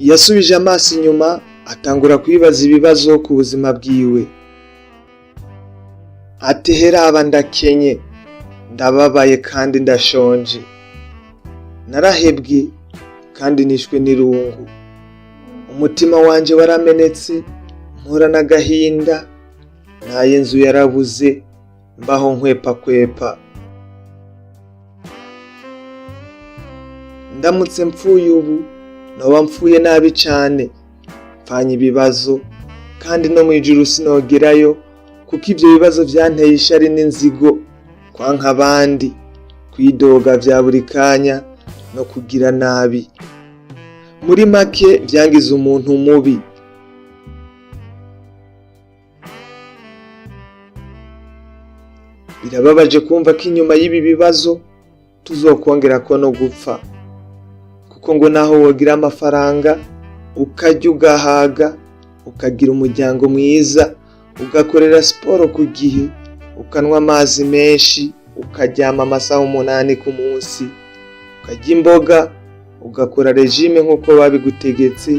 Yasubije amaso inyuma, atangura kwibaza ibibazo ku buzima bwiwe. Ati: "Heraba, ndakenye, ndababaye kandi ndashonje, narahebwe kandi nishwe n'irungu, umutima wanje waramenetse, mpora n'agahinda, naye inzu yarabuze, mbaho nkwepa kwepa. Ndamutse mpfuye ubu, noba mpfuye nabi cane, mpfanye ibibazo, kandi no mw'ijuru sinogerayo, kuko ivyo bibazo vyanteye ishari n'inzigo, kwanka abandi, kwidoga vya buri kanya no kugira nabi. Muri make vyangize umuntu mubi." Birababaje kumva ko inyuma y'ibi bibazo tuzokongerako no gupfa, kuko ngo naho wogira amafaranga, ukarya ugahaga, ukagira umuryango mwiza, ugakorera siporo ku gihe, ukanywa amazi menshi, ukaryama amasaha 8 ku munsi, ukarya imboga, ugakora régime nk'uko babigutegetse,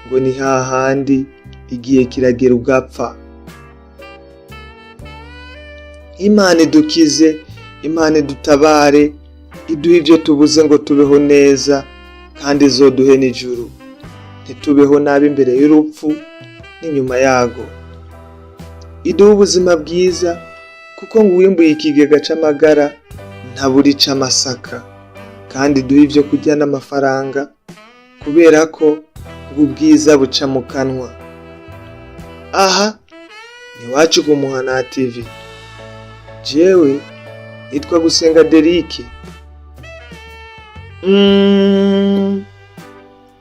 ngo ni hahandi igihe kiragera ugapfa. Imana idukize, Imana idutabare, iduhe ibyo tubuze ngo tubeho neza, kandi izoduhe n'ijuru, ntitubeho nabi imbere y'urupfu n'inyuma yago. Iduhe ubuzima bwiza, kuko ngo uwimbuye ikigega c'amagara ntabura ic'amasaka, kandi iduhe ibyo kurya n'amafaranga, kubera ko ngo ubwiza buca mu kanwa. Aha ni iwacu ku Muhana TV. Jewe nitwa Gusenga Derike.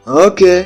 Okay.